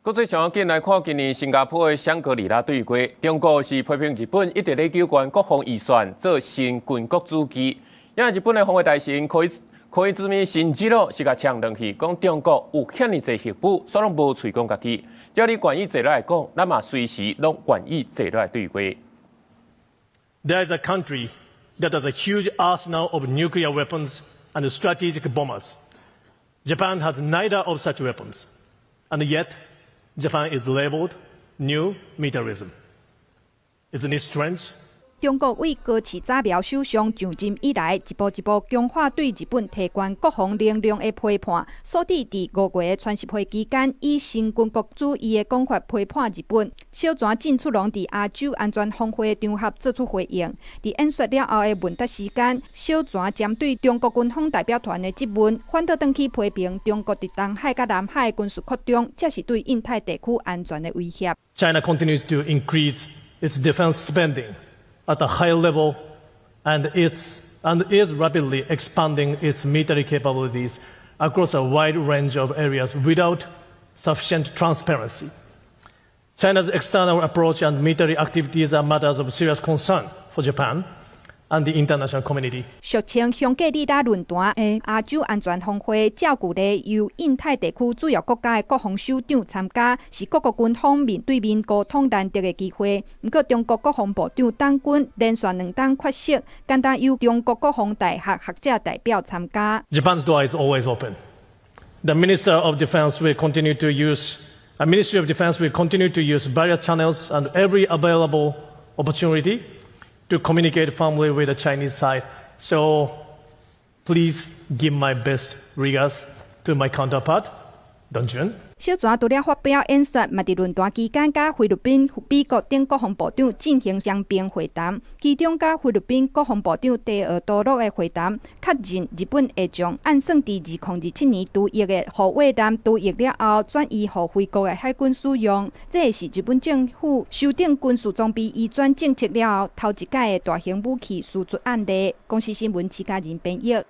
國際上緊來看，今年新加坡的香格里拉對話，中國是批評日本一直咧糾懸國防預算做新軍國主義。因為日本的防衛大臣小泉進次郎是共嗆轉去，講中國有遐爾濟核武，煞攏無喙講家己。只要你願意坐落來講，咱嘛隨時攏願意坐落來對話。 There is a country that has a huge arsenal of nuclear weapons and strategic bombers. Japan has neither of such weapons, and yet Japan is labeled new militarism. Isn't it strange? 中國對高市早苗首相上任以來，一步一步強化對日本提懸國防能量的批判，所以佇5月的川習會期間，以新軍國主義的講法批判日本。小泉進次郎佇亞洲安全峰會場合做出回應。佇演說了後的問答時間，小泉針對中國軍方代表團的質問，反倒轉去批評中國佇東海佮南海軍事擴張，這是對印太地區安全的威脅。 China continues to increase its defense spending at a high level and is rapidly expanding its military capabilities across a wide range of areas without sufficient transparency. China's external approach and military activities are matters of serious concern for Japan and the international community. 俗稱香格里拉論壇的亞洲安全峰會，照舊咧由印太地區主要國家的國防首長參加，是各國軍方面對面溝通難得的機會。毋過，中國國防部長黨軍連續兩冬缺席，干焦由中國國防大學學者代表參加。 Japan's door is always open. The Minister of Defense will continue to use, the Ministry of Defense will continue to use various channels and every available opportunity to communicate firmly with the Chinese side. So please give my best regards to my counterpart, Dong Jun. 小泉除了發表演說，嘛佇論壇期間，佮菲律賓、美國等國防部長進行雙邊會談。其中，佮菲律賓國防部長提奧多洛的會談，確認日本會將按算佇2027年除役的護衛艦除役了後，轉移予菲國的海軍使用。這是日本政府修訂軍事裝備移轉政策了後，頭一擺的大型武器輸出案例。公視新聞，徐家仁編譯。